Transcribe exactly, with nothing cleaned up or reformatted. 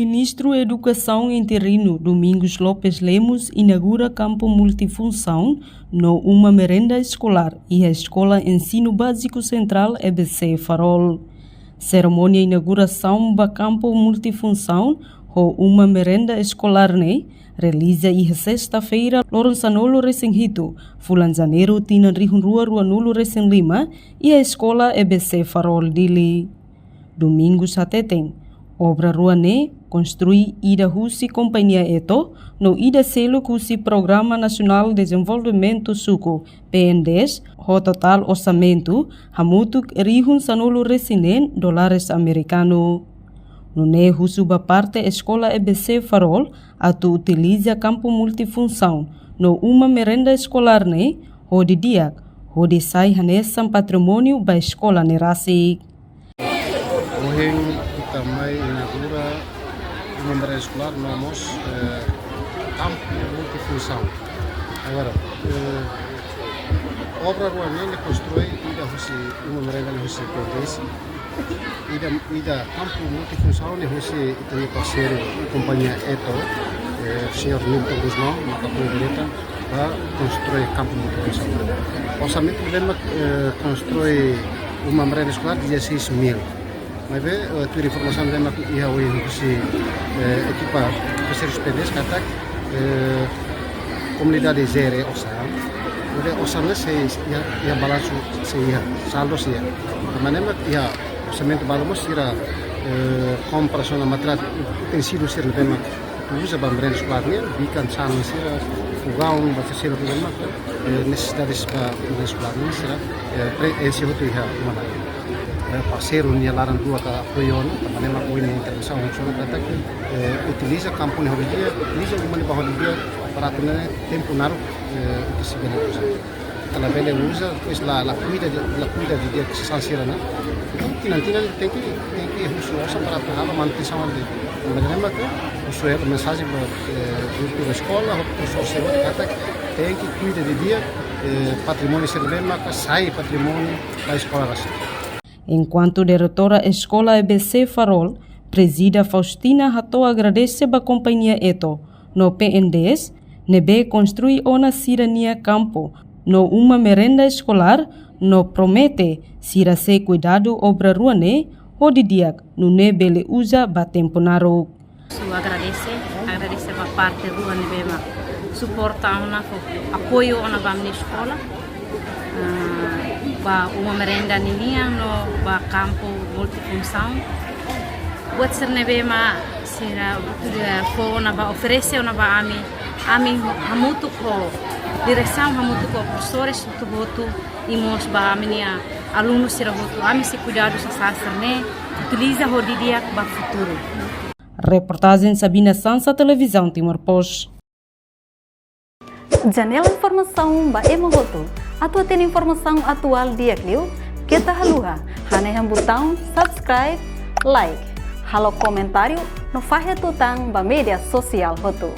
Ministru Edukasaun interinu Domingos Lopes Lemos inaugura kampu multifunsaun no uma merenda eskolár iha Eskola Ensinu Báziku Sentrál E B C Farol. Serimónia inaugurasaun ba kampu multifunsaun ho uma merenda eskolár ne'e realiza iha sesta-feira, loron sanulu-resin-hitu, fulan Janeiru, tinan rihun rua ruanulu-resin-lima, iha Eskola E B C Farol, Dili. Domingos hateten, obra rua ne'e konstrui ida husi kompañia Eto, no ida seluk husi Programa Nasionál Dezenvolvimentu Suku, P N D S, ho totál orsamentu hamutuk rihun sanulu-resin-neen dólares amerikanu. Nune'e husu ba parte Eskola E B C Farol atu utiliza kampu multifunsaun no uma merenda eskolár ne'e ho di'ak, hodi sai hanesan patrimóniu ba eskola ne'e rasik. Ohin ita mai inaugura uma merenda eskolár no mós, eh, kampu multifunsaun. Agora, eh, obra rua ne'e konstrui ida husi uma merenda ne'e husi P N D S. Ida, ida kampu multifunsaun ne'e husi ita-nia parseiru kompañia Eto, eh, señór Nilton Gusmão, maka apoiu direta ba konstrui kampu multifunsaun. Orsamentu ne'ebé mak, eh, konstrui uma merenda eskolár dezasseis mil. Maibé, eh, tuir informasaun ne'ebé mak iha ohin husi, eh, ekipa husi P N D S katak, eh, komunidade jere osan. Maibé osan ne'e sei iha, iha balansu sei iha, saldo sei iha. Tanba ne'e mak iha orsamentu balu mós sira, eh, kompra sona materiál utensíliu sira ne'ebé mak uza ba merenda eskolár nian, bikan, sal sira, fogaun, ba terseru ne'ebé mak, eh, nesesidades ba merenda eskolár nian sira, eh, preenxe hotu iha uma ne'e. Eh, parseiru nia laran rua ka apoiu ona, tanba ne'e mak ohin intervensaun husu katak, eh, utiliza kampu ne'e ho di'ak, utiliza uma ne'e ba ho di'ak, para atu nune'e tempu naruk, eh, ita sei bele uza. Ita labele uza, depois la, la kuida de, la kuida de, de sal sira ne'e. Entaun, tinan-tinan tenke, tenke husu osan para atu halo manutensaun de. Tanba ne'e mak husu hela mensajen ba, eh, diretór eskola, husu osan katak tenke kuida di'ak, eh, patrimóniu sira ne'ebé maka sai patrimóniu ba eskola rasik. Enkuantu diretora Eskola E B C Farol, Prezida Faustina hato'o agradese ba kompañia Eto no P N D S ne'ebé konstrui ona sira-nia kampu no uma merenda eskolár, no promete sira sei kuidadu obra rua ne'e ho di'ak, nune'e bele uza ba tempu naruk. Su agradese, agradese ba parte rua ne'ebé mak suporta ona fó apoiu ona ba ami-nia eskola, ah, ba uma merenda ninian no ba kampu multifunsaun. Buat sira ne'ebé mak sira, eh, fó ona ba, oferese ona ba ami, ami hamutuk ho diresaun, hamutuk ho profesores hotu-hotu, i mós ba ami-nia alunu sira hotu, ami sei kuidadu sasán sira ne'e, utiliza ho di'ak ba futuru. Reportajen Sabina Sansa, Televizaun Timor Post. Janela informasaun ba ema hotu. Atu hatene informasaun atuál di'ak liu, keta haluha hanehan butaun subscribe, like, halo komentáriu no fahe tutan ba média sosiál hotu.